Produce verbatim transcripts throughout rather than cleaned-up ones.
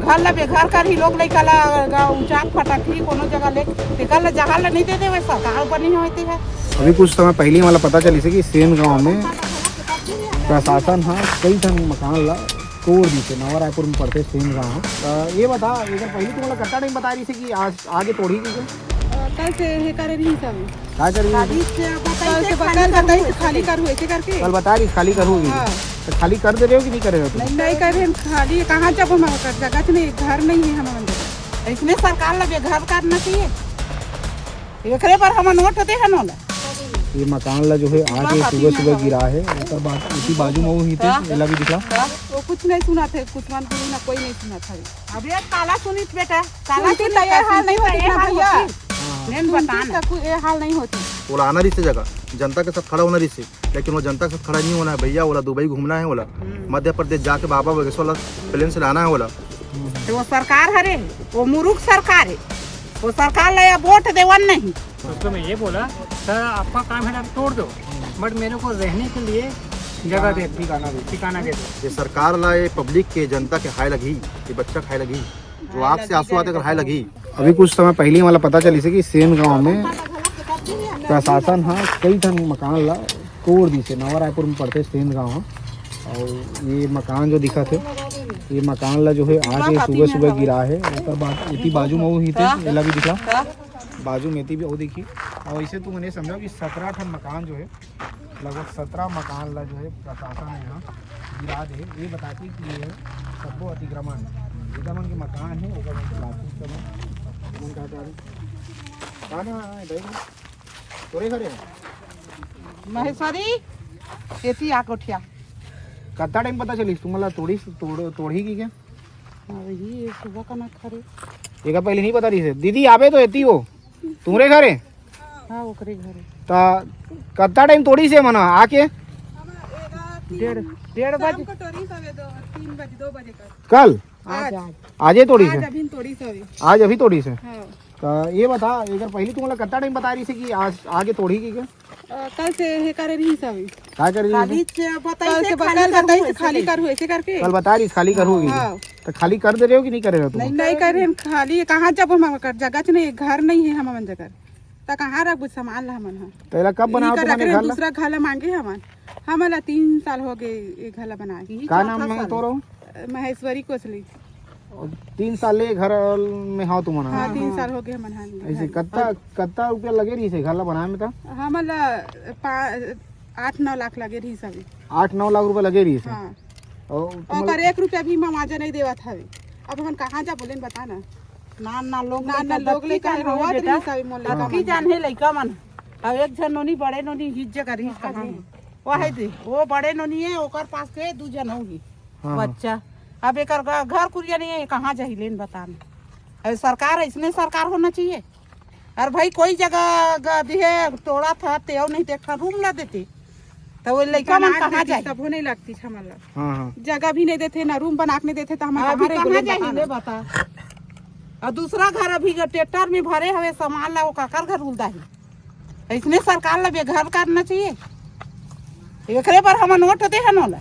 घर ला बेघर करही, लोग लइका ला ग-, उचाक फटकही कोनो जगह ले, तेकर ला जगह ला नहीं दे देवे सरकार, बनी होती है। अभी कुछ समय पहले ही हमला पता चलिस हे कि सेन गांव में प्रशासन ह कई ठन मकान ला तोड़ दिस हे। नवा रायपुर में पड़थे सेन गांव ह। त ये बता, एकर पहले तुमला कतना टाइम बता रहिस हे कि आज आगे तोड़ही कहिके? अ, कल से ये करे रहिस हे। का कर रही है? खाली से बताइस कल से, कल बताइस खाली करहूँ ऐसे करके। कल बता रहिस खाली करहूँ कहिके। हाँ। त खाली कर दे रहे हो कि नहीं कर रहे हो तुम? नहीं, नहीं कर रहे हैं, खाली कहाँ जब हम कर जगह नहीं, घर नहीं है हमारे अंदर। इसने सरकार लगे घर करना चाहिए, एकरे पर हम नोट होते हैं नोला। ये मकान ला जो है आज ये सुबह सुबह गिरा है, ओकर बाद इसी बाजू में वो ही थे, हाँ। एला भी दिखा। हाँ। वो कुछ नहीं सुना थे, कुछ मन को ना कोई नहीं सुना था। अबे काला सुनित बेटा, काला सुनती सुनित तो ये का हाल नहीं सुनती होती तो ना ये हाल भैया। होती। हाँ। नेन बता सुनती ना। तो कोई ये हाल नहीं होती। ओला आना रहिसे जगह, जनता के साथ खड़ा होना रहिसे, लेकिन वो जनता के साथ खड़ा नहीं होना है भैया। ओला दुबई घूमना है, ओला हम्म। मध्य प्रदेश जाके बाबा बागेश्वर ला प्लेन से लाना है ओला। तो वो सरकार हरे, वो मुरुख सरकार है, वो सरकार ला ये वोट देवन नहीं। उसको मैं ये बोला, सर आपका काम है ना तोड़ दो, बट मेरे को रहने के लिए जगह दे, ठिकाना दे। ठिकाना दे दो। ये सरकार ला ये पब्लिक के, जनता के हाय लगी, ये बच्चा खाए लगी, जो आँख से आंसू आते कर हाय लगी। अभी कुछ समय पहले ही हमला पता चलिस हे कि सेन गांव में प्रशासन ह कई ठन मकान ला तोड़ दिस हे। नवा रायपुर में पड़थे सेन गांव ह। और ये मकान जो दिखत हे, ये मकान ला जो है आज ये सुबह सुबह गिरा है। ओकर बाद एती बाजू में वो ही थे, एला भी दिखा। बाजू में एती भी वो दिखी। और इसे तुम ये समझो कि सत्रह ठन मकान जो है, लगभग सत्रह मकान ला जो है प्रशासन ह यहाँ गिरा दे। ये बताती कि ये सब्बो अतिक्रमण, जेकर मन के मकान है, ओकर मन के लाठी सब है। मन का कारण? का नाम है भाई? तोरे घरे है? महेश्वरी, एती आ कोठिया। कत्ता टाइम पता चलिस तुमला तोड़िस, तोड़-, तोड़ही कहिके? हाँ, ये सुबह का ना खा रहे। एका पहले नहीं पता रहिस हे। दीदी, आबे तो एती हो। तुमरे घरे? हाँ, ओकरे घरे। त कत्ता टाइम तोड़िस हे मन आके? डेढ़, डेढ़ बजे। शाम को तोड़िस हवे, दो, तीन बजे, दो बजे तक। कल? आज, आज। आजे तोड़िस हे? आज अभी तोड़िस हवे। आज अभी तोड़िस हे? हाँ। त ये बता, एकर पहले तुमला कत्ता टाइम बता रहिस हे कि आज आगे तोड़ही कहिके? अ, कल से ये करे रहिस हवे। का करे रहिस हवे? खाली से बताइस कल से, खाली कल करहूँ बताइस ऐसे खाली करके। करहूँ ऐसे करके। कल बता रहिस खाली करहूँ कहिके। हाँ। त खाली कर दे रहे हो कि नहीं कर रहे हो तुम? नहीं, नहीं कर रहे हैं, खाली कहाँ जब हम कर जगह च नहीं, घर नहीं है हमन जगह। त कहाँ रखबो सामान ला हमन ह? त एला कब बनाओ तुमन घर ला? दूसरा घर ला मांगे हमन। हमन ला तीन साल हो गए ये घर ला बनाए। का नाम है तोरो? महेश्वरी कोसली। और तीन साल ले घर में हव तुमन ह? हाँ, तीन साल हो गए हमन ह। ऐसे कत्ता, कत्ता रुपया लगे रहिस हे घर ला बनाए में त? हमन ला पा-, आठ नौ लाख लगे रहिस हवे। आठ नौ लाख रुपया लगे रहिस हे? हाँ। और तुमन ओकर एक रुपया भी मुआवजा नहीं देवत हवे। अब हमन कहाँ जा बोलेन बता ना। ना, ना, लोग ना, ना, लोग लइका रोवत रहिस हवे मोर लइका मन। की जान हे लइका मन। अब एक झन नोनी बड़े नोनी हिज जगह रहिस कहाँ हे? वो है दे, वो बड़े नोनी है, ओकर पास के दू झन होही हाँ। बच्चा। अब एकर घ-, घर कुरिया नहीं है, कहाँ जाही लेन बता ना। अरे सरकार, इसने सरकार होना चाहिए। अरे भाई, कोई जगह ग-, दिहे तोड़ा था, तेव नहीं देखा, रूम ला देते, त वो लइका मन कहाँ जाही? तब नहीं लगती हमन ला। हाँ, हाँ। जगह भी नहीं देते, ना रूम बना के नहीं देते, त हमन अभी कहाँ रे कहाँ बोले जाही बता ले ना। बता। और दूसरा घर अभी टेक्टर में भरे हवे सामान ला, वो काकर घर उलदाही? इसने सरकार ला बेघर करना चाहिए। एकरे पर हमन वोट दे हन ओला।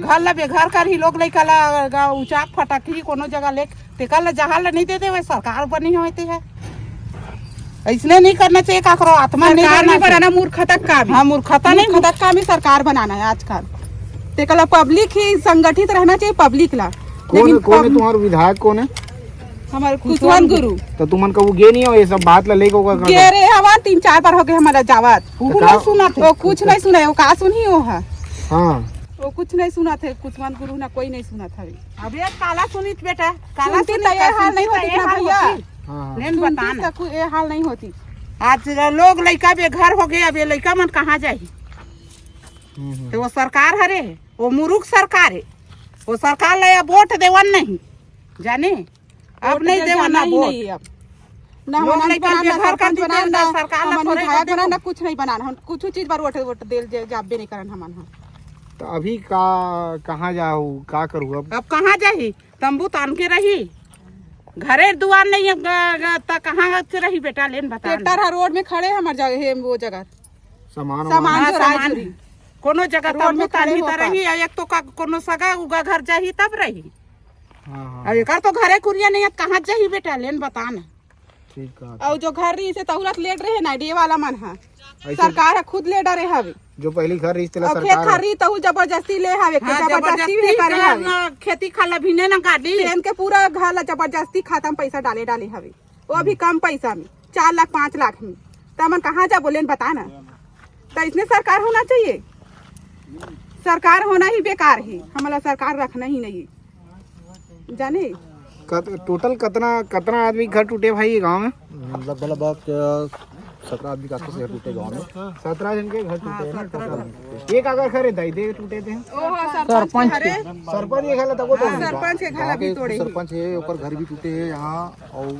घर ला बेघर करही, लोग लइका ला ग-, उचाक फटकही कोनो जगह ले, तेकर ला जगह ला नहीं दे देवे, सरकार बनी होती है। इसने नहीं करना चाहिए, काकरो आत्मा नहीं सरकार रहना नहीं चाहिए। बनाना, मूर्खता का काम है। हाँ, मूर्खता नहीं। मूर्खता का काम ही सरकार बनाना है आजकल। तेकर ला पब्लिक ही संगठित रहना चाहिए, पब्लिक ला। कौन, लेकिन कौन है पब- तुम्हारा विधायक, कौन है? हमारे कुशवंत गुरु। तो तुमन कबू गे नहीं हो ये सब बात ला लेके ओकर गे रहे हवन, तीन चार बार हो गए हमारा जावत। वो का- नहीं सुनत है। वो कुछ नहीं सुने, वो का सुनही वो है। हाँ। वो कुछ नहीं सुनत है, कुशवंत गुरु ना कोई नहीं सुनत है। अब ये काला सुनित बेटा, काला सुनती सुनित तो ये का हाल सुनती नहीं तो होती ये ना हाल भैया। होती। हाँ, हाँ। लेन सुनती बता ना। तो कोई ये हाल नहीं होती। आज लोग लइका बेघर हो गए, अब ये लइका मन कहाँ जाही? हम्म, हम्म। तो वो सरकार हरे, वो मुरुख सरकार है, वो सरकार ला ये वोट देवन नहीं, जाने? अब वोट नहीं देल देवन जाना ना ही वोट। नहीं अब। ना लोग हमन लइका बनान, ना बेघर कर सरपंच दी, बनान, ना ना सरकार ला हमन थोड़े विधायक कर बनान, देबो। ना कुछ नहीं बनान। हम कुछ चीज बर वोट, वोट देल जे-, जाबे नहीं करन हमन ह। तो अभी का, कहाँ जाहू, का करू अब? अब कहाँ जाही? तंबू तान के रही, घरे दुआर नहीं है, ग-, ग-, त कहाँ से रही बेटा, लेन बता ना। ट्रैक्टर हर रोड में खड़े, हमार जगह है वो जगह। सामान सामान वामान। हाँ, जो सामान। राजूरी। कोनो जगह रोड तंबू में खड़े तानही त होकर। रही, एक तो का, कोनो सगा उगा घर जाही तब रही। हाँ, हाँ। अब एकर तो घरे कुरिया नहीं है, कहाँ जाही बेटा, लेन बता ना। ठीक है। और जो घर रहिसे तहुला लेट रहे ना, डे वाला मन हा। ऐसे सरकार ह खुद ले डरे हवे। जो पहली घर रहिस तेला और खेत सरकार खार रही तहु जबरदस्ती ले हवे, हाँ, जबरदस्ती जबरदस्ती भी करे कर हवे। ना, खेती खाला भी नहीं ना काटी। तेन के पूरा घर ला जबरदस्ती खाता में पैसा डाले, डाले हवे। वो भी कम पैसा में, चार लाख, पाँच लाख में। त हमन कहाँ जाबो, लेन बता ना। त इसने सरकार होना चाहिए, सरकार होना ही बेकार है, हमला सरकार रखना ही नहीं है। जाने कत-, टोटल कतना, कतना आदमी घर टूटे भाई ये गांव में? लगभग, लगभग, अ, सत्रह आदमी के आसपास घर टूटे गांव में। सत्रह जन के घर टूटे हैं ना टोटल। एक अगर घर है दाई दे टूटे थे। ओहो, सरपंच के घरे। सरपंच के घर ला तको हाँ, तोड़े। सरपंच के घर गांव अभी के तोड़े ही। सरपंच है, ओकर घर भी टूटे हैं यहाँ, और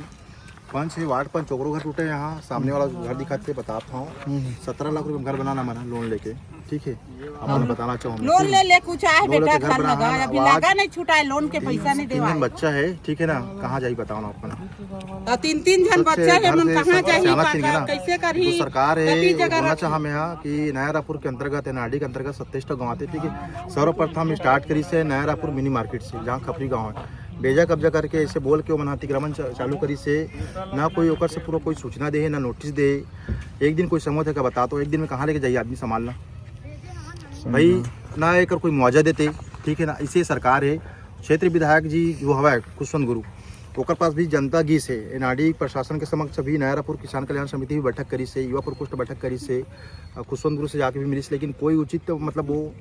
पंच है, वार्ड पंच, ओकरो घर टूटे यहाँ, सामने वाला घर दिखाते, बताता हूँ। सत्रह लाख रुपए में घर बनाना मन है लोन लेके, ठीक है, अपन बताना चाहूँ मैं। लोन ले ले कुछ आए लोन बेटा, लेके घर घर बनाना लगा, है, अभी आवाज लगा नहीं छूटा है, लोन के तीन, पैसा नहीं तीन देवा जन है। बच्चा है, ठीक है ना, कहाँ जाई बताओ ना अपन। तो तीन, तीन जन सबसे बच्चा है, घर मन से कहाँ सब जाही, सियाना का, चीन है का, ना। कैसे करही? तो सरकार है, कति जगह बोलना रखी? चाहा मैं यहाँ कि नया रायपुर के अंतर्गत, एनआरडी के अंतर्गत सत्ताईस ठो गाँव आते, ठीक है। सर्वप्रथम स्टार्ट करी से नया रायपुर मिनी मार्केट से, जहाँ खपरी गाँव है। बेजा कब्जा करके ऐसे बोल के ओमन अतिक्रमण च-, चालू करी से, ना कोई ओकर से पूरा कोई सूचना दे, ना नोटिस दे। एक दिन कोई समूह थे का बता तो, एक दिन में कहाँ लेके जाइए आदमी संभालना भाई, ना एकर कोई मुआवजा देते, ठीक है ना। इसे सरकार है, क्षेत्र विधायक जी जो हवा है खुशवंत गुरु, ओकर पास भी जनता गीस है। एनआरडी प्रशासन के समक्ष भी नया रायपुर किसान कल्याण समिति भी बैठक करी से, युवा प्रकोष्ठ बैठक करी से, अ, खुशवंत गुरु से जाके भी मिलिस, लेकिन कोई उचित मतलब वो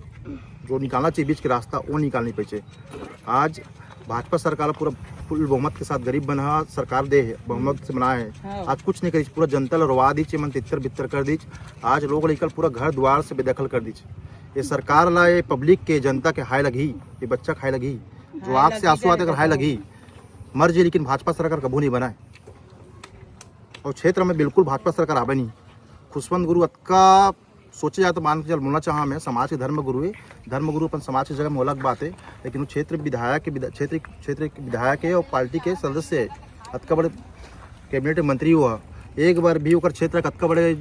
जो निकालना चाहिए बीच के रास्ता, वो निकाल नहीं पाइसे। आज भाजपा सरकार पूरा फुल बहुमत के साथ गरीब बना सरकार दे है, बहुमत से बनाए है। हाँ। आज कुछ नहीं करी, पूरा जनता ल रोवा दीच, मन तित्तर बित्तर कर दीच। आज लोग लेकर पूरा घर द्वार से बेदखल कर दीच। ये सरकार ला, ये पब्लिक के, जनता के हाय लगी, ये बच्चा खाए लगी, जो हाय आँख से लगी आंसू आते जाए अगर हाय तो। लगी, मर जे, लेकिन भाजपा सरकार कभू नहीं बनाए। और क्षेत्र में बिल्कुल भाजपा सरकार आवे नहीं। खुशवंत गुरु अतका सोचे जाए तो मान के चल बोलना चाहा मैं, समाज के धर्म गुरु है, धर्म गुरु अपन समाज के जगह में अलग बात है, लेकिन वो क्षेत्र विधायक के विधा-, क्षेत्र, क्षेत्र के विधायक है और पार्टी के सदस्य है, अतका बड़े कैबिनेट मंत्री हुआ, एक बार भी ओकर क्षेत्र के अतका बड़े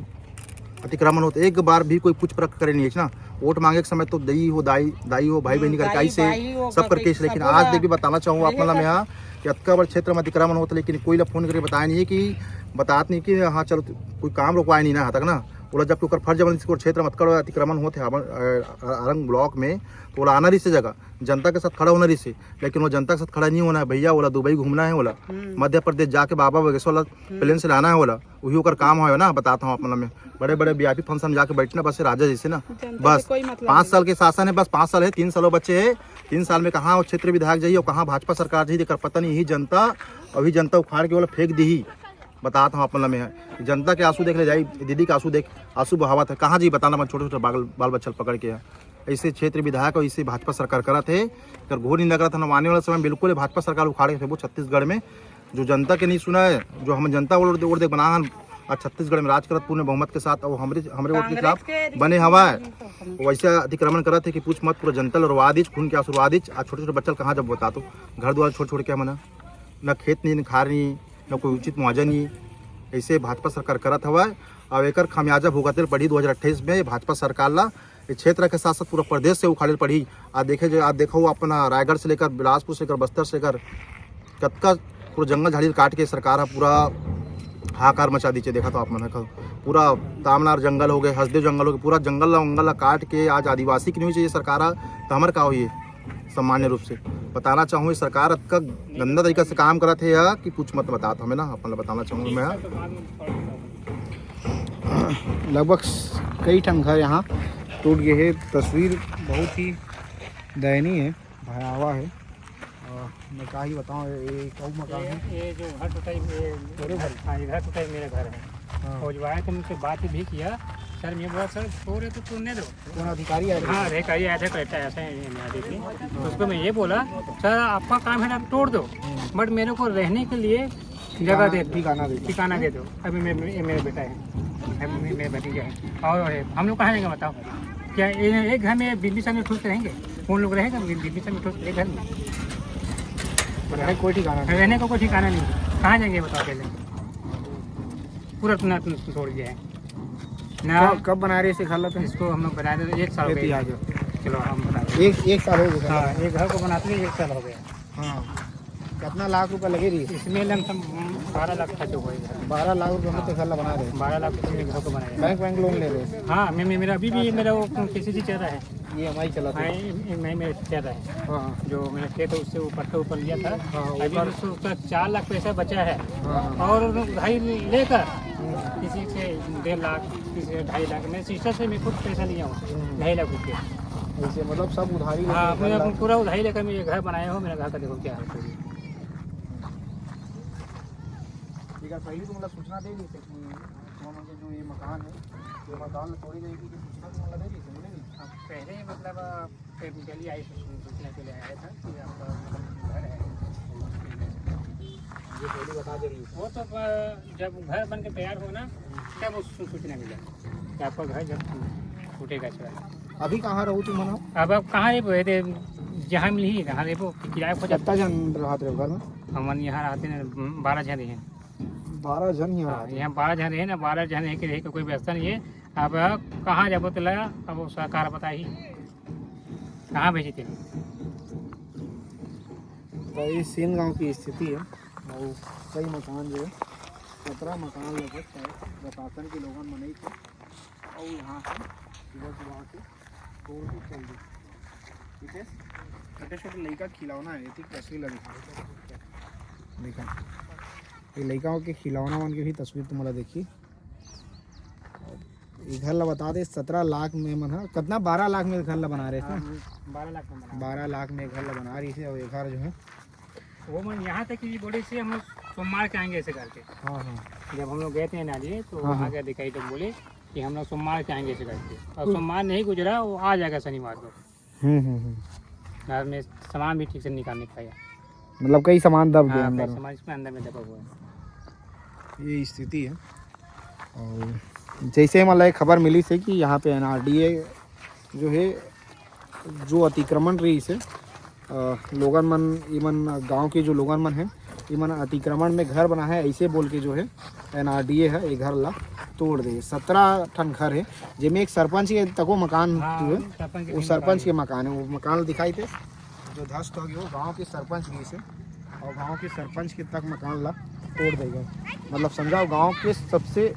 अतिक्रमण होते, एक बार भी कोई पूछ परख करे नहीं है ना। वोट मांगे के समय तो दई हो, दाई, दाई हो, भाई बहनी करके आई से सब करके, लेकिन आज देख भी बताना चाहूँ आप मतलब यहाँ कि अतका बड़ क्षेत्र में अतिक्रमण होते, लेकिन कोई ला फोन करके बताया नहीं है कि, बतात नहीं कि हाँ चलो कोई काम रोकवाए नहीं ना यहाँ तक ना। ओला जबकि ओकर फर्ज बन, ओकर क्षेत्र में अतका बड़ अतिक्रमण होते, आरंग ब्लॉक में, तो ओला आना रही से जगह, जनता के साथ खड़ा होना रही से, लेकिन वो जनता के साथ खड़ा नहीं होना है भैया। ओला दुबई घूमना है, ओला मध्य प्रदेश जाके बाबा बागेश्वर वाला प्लेन से लाना है, ओला वही ओकर काम है ना। बताता हूँ अपना मैं, बड़े बड़े वीआईपी फंक्शन में जाके बैठना बस, राजा जैसे ना। जनता से बस कोई मतलब पाँच नहीं। साल के शासन है, बस पाँच साल है, तीन सालों बचे है। तीन साल में कहाँ वो क्षेत्र विधायक जाइए और कहाँ भाजपा सरकार जाइए, एकर पता नहीं। यही जनता, अभी जनता उखाड़ के ओला फेंक दी ही। बताता हूँ अपना मैं, जनता के आंसू देख ले जाई, दीदी के आंसू देख, आंसू बहावत है। कहाँ जी बताना, अपन छोटे छोटे बाल, बाल बच्चा पकड़ के है। ऐसे क्षेत्र विधायक और ऐसे भाजपा सरकार करत है, एकर घोर निंदा करत है। आने वाला समय बिल्कुल भाजपा सरकार उखाड़ के फेंकबो छत्तीसगढ़ में। जो जनता के नहीं सुना है, जो हम जनता ओर, ओर देख बना हन, आज छत्तीसगढ़ में राज करत पूर्ण बहुमत के साथ, और हमरे, हमरे वोट के खिलाफ बने हवा है। वैसे अतिक्रमण करत है कि पूछ मत, पूरा जनता ल रोवा दीच, खून के आंसू रोवा दीच। आज छोटे छोटे बच्चा ल कहाँ जब बता तो, घर द्वार छोड़ छोड़ के हमन ह, न खेत नहीं, न खार नहीं, न कोई उचित मुआवजा नहीं। ऐसे भाजपा सरकार करत हवा है, और एकर खामियाजा भुगते ल पड़ी दो हज़ार अट्ठाईस में भाजपा सरकार ला। ये क्षेत्र के साथ साथ पूरा प्रदेश से उखाड़े ल पड़ी। आज देखे जो, आज देखो अपना रायगढ़ से लेकर बिलासपुर से लेकर बस्तर से लेकर कतका पूरा जंगल झाड़ी काट के सरकार ह पूरा हाहाकार मचा दीचे। देखा तो आप मन ह पूरा तामनार जंगल हो गए, हसदेव जंगल हो गए, पूरा जंगल ला, जंगल ला काट के आज आदिवासी के नहीं चाहिए सरकार ह, तो हमर का होइए? सामान्य रूप से बताना चाहूँ, ये सरकार अतका गंदा तरीका से काम करत है या कि पूछ मत। बतात हमें ना, अपन ला बताना चाहूँ मैं। लगभग कई ठन घर यहाँ टूट गए है। तस्वीर बहुत ही दयनीय है, भयावह है। और मैं का ही बताऊँ, ये, ये कऊ मकान है। ये, ये जो घर टूटा है, ये मेरे घर। हाँ, ये घर टूटा है, मेरा घर है। हाँ। और जो आए थे, उनसे बात भी किया। सर, मैं बोला, "सर, सो रहे तो तोड़ने दो।" कौन अधिकारी आया? हाँ, अधिकारी आया था, कहता है, "ऐसा है, ये नहीं आती थी।" तो उसको मैं ये बोला, "सर, आपका काम है ना, तोड़ दो, हम्म। But मेरे को रहने के लिए जगह दे दो, ठिकाना दे दो। ठिकाना दे दो।" अभी मैं, ये मेरा बेटा है, अभी मैं, मेरा भतीजा है, और है, हम लोग कहाँ जाएंगे बताओ? क्या ये एक घर में बीस बीस आदमी ठूस के रहेंगे? कौन लोग रहेगा बीस बीस आदमी ठूस के घर में? रहने कोई ठिकाना नहीं। रहने का कोई ठिकाना नहीं, कहाँ जाएंगे बताओ? पहले पूरा टूना टून तोड़ दिया है ना। कब, कब बना रहे इसे घर ला? इसको हम लोग बना रहे एक साल हो गया। चलो, हम बना रहे। एक, एक साल हो गया। हाँ, एक घर को बनाते हुए एक साल हो गया। हाँ। कितना लाख रुपया लगे रही? इसमें लमसम बारह लाख खर्च हुआ है। बारह लाख रुपया में तो घर ला बना रहे? बारह लाख रुपये में घर को बनाया। बैंक, बैंक लोन ले रहे? हाँ, मैं, मैं, मेरा अभी भी मेरा वो केसीसी चल रहा है। ईएमआई चला था? हाँ, ईएमआई में चल रहा है। हाँ, हाँ। जो मेरा खेत है, उससे वो पट्टा ऊपर लिया था। हाँ, हाँ, अभी ऊपर। उसको, उसका चार लाख पैसा बचा है। हाँ, हाँ। और उधारी लेकर किसी से डेढ़ लाख, किसी से ढाई लाख, मैं सिस्टर से मैं खुद पैसा लिया हूँ, हम्म। ढाई लाख रुपये। ऐसे मतलब सब उधारी लेके हाँ, घर मैं ला- पूरा उधारी लेकर मैं ये घर बनाया हूँ। मेरा घर का देखो क्या है। ठीक है, पहले तो मतलब सूचना दे दी थी कि तुम लोग के जो ये मकान है, ये मकान तोड़ी गई थी, कि सूचना तुम लोग दे दी थी, नहीं? अब पहले मतलब, अ, जल्दी आई सूचना के लिए आया था कि आपका मतलब घर है। ये पहले बता दे रही हूँ। वो तो, अ, जब घर बन के तैयार हो ना, तब उस सूचना मिला कि आपका घर जब टूटेगा, इस बार। अभी कहाँ रहो तुम मनो? अब आप कहाँ रहबो? ये दे, जहाँ मिली, कहाँ रहबो? कि किराया खोजा? कितना जन रहत रहे घर में? हमन यहाँ रहते हैं, बारह जन हैं। बारह जन ही हाँ, रहते हैं? यहाँ बारह जन रहे ना, बारह जन रहे के, रहे के कोई व्यवस्था नहीं है। अब कहाँ जाबो तेला, अब वो सरकार बताही, कहाँ भेजी तेला। तो ये सेन गांव की स्थिति है और कई मकान जो है, सत्रह मकान लगभग है, प्रशासन के लोगन मनई थे और यहाँ से सुबह सुबह के तोड़ के चल दी। ठीक है, छोटे छोटे लड़का खिलौना है, ठीक तस्वीर लगी। देखा, ये लड़का के खिलौना मन के भी तस्वीर तुम्हारा देखी। ये घर ला बता दे, सत्रह लाख में मन ह, कितना, बारह लाख में घर ला बना रहे थे ना? हाँ, बारह लाख में बना। बारह लाख में घर ला बना रही थी और ये घर जो है वो मन यहाँ तक कि बोले से हम लोग सोमवार के आएंगे ऐसे करके। हाँ, हाँ। जब हम लोग गए थे ना लिए तो हाँ, वहाँ हाँ। गए दिखाई तो बोले कि हम लोग सोमवार के आएंगे ऐसे करके, और हम्म। सोमवार नहीं गुजरा, वो आ जाएगा शनिवार को। हम्म, हम्म, हम्म। घर में सामान भी ठीक से निकाल नहीं पाया। मतलब कई सामान दब गए हाँ, अंदर कई में। सामान इसमें अंदर में दबा हुआ है। ये स्थिति है। और जैसे हमला एक खबर मिली से कि यहाँ पे एनआरडीए जो है, जो अतिक्रमण रही से, अ, लोगन मन, इमन गांव के जो लोगन मन हैं, इमन अतिक्रमण में घर बना है, ऐसे बोल के जो है एनआरडीए है, ये घर ला तोड़ दे। सत्रह ठन घर है, जेमे एक सरपंच के तको मकान हाँ, जो है, सरपंच के वो भी सरपंच मकान के है। मकान है। वो मकान दिखाई दे, जो ध्वस्त हो गया, वो गांव के सरपंच भी से, और गांव के सरपंच के तक मकान ला तोड़ देगा। मतलब समझाओ, गांव के सबसे,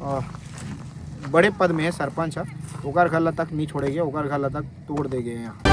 अ, बड़े पद में है सरपंच है, ओकर घर ला तक नहीं छोड़ेगे, ओकर घर ला तक तोड़ देगे यहाँ।